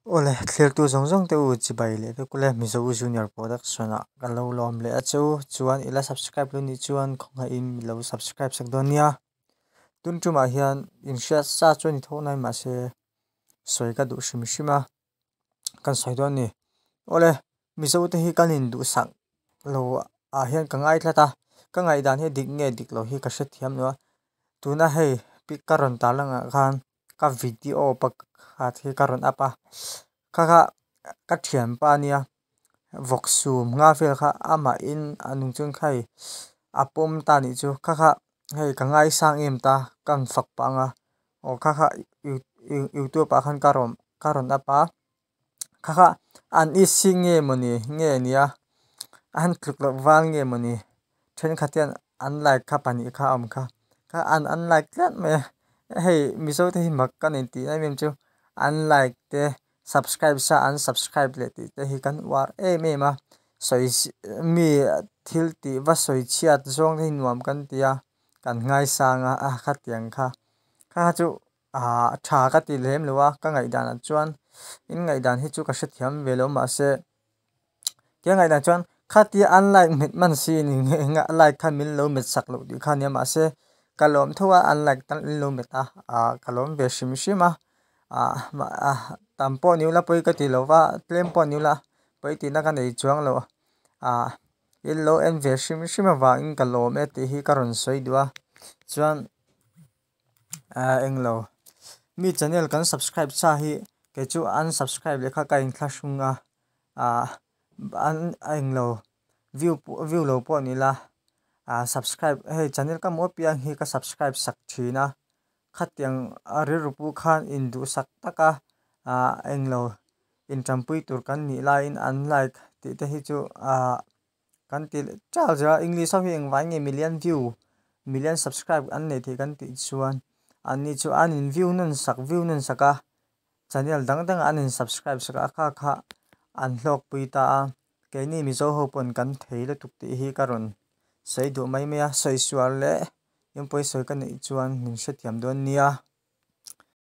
Awle, thlirtu zawng zawng te u chibai leh vek ule Mizo Junior Production ah ka lo lawm leh a che u chuan ila subscribe lo nih chuan khawngaihin mi lo subscribe sak dawn nia. Tun tumah hian inhriat sa chu a ni tho nai mahse sawi ka duh hrim hrim a kan sawi dawn a ni. Awle, Mizo te hi kan induhsak lo ah hian ka ngai tlat a, ka ngaihdan hi dik nge dik lo hi ka hrethiam lo a, tuna hei pic ka rawn tarlang ah khan. Ka video pakhat hi ka rawn up a kha kha ka thianpa ania vawk sum nga vel kha amahin a nung chuan kha hei a pawm ta anih chu kha kha hei ka ngaisang em ta ka rawn fak pah ang a aw kha kha youtube ah khan ka rawn ka rawn up a kha kha an isi nge mawni nge nia a han tluk loh val nge mawni thenkhat hian an like kha pahnih kha a awm kha kha an an like tlat mai a hei mizo te hi mak ka ni tih em em chu an like te subscribe sa an subscribe leh tih te hi kan uar em em a sawi mi thil tih va sawi chhiat zawng te hi nuam kan ti a kan ngaisang a a khatiang kha kha chu ah tha ka ti lem lo a ka ngaihdan ah chuan in ngaihdan hi chu ka hrethiam ve lo mahse. Ke ngaihdan chuan khatia an like hmet hman si ni nge eng a like khan min lo met sak loh tih kha nia mahse ka lawm tho a an like tan in lo met a ah ka lawm ve hrim hrim a ah ah tam pawh ni ula pawi ka ti lo va tlem pawh ni ula pawi tihna ka nei chuang lo ah in lo en ve hrim hrim avangin ka lawm e tih hi ka rawn sawi duh a chuan ah englo mi channel kan subscribe sa hi kei chu an subscribe leh kha ka inthlahrung a. ah an a englo view pawh view lo pawh ni ila ah subscribe hei channel ka hmuh apiang hi ka subscribe sak thin a khatiang a rilru pawh khan induhsak tak a ah englo intanpui tur kan nih laiin an like tih te hi chu ah kan ti leh chal zel a english ho hi engvai nge million view million subscribe an neih theih kan tih chuan anni chu an in view nawn sak view nawn sak a. Channel dang dangah an in subscribe sak a kha kha an hlawkpui ta a keini Mizo ho pawn kan thei lutuk tih hi ka rawn sawi duh mai mai a sawi sual leh inpawi sawi ka neih chuan min hrethiam dawn nia.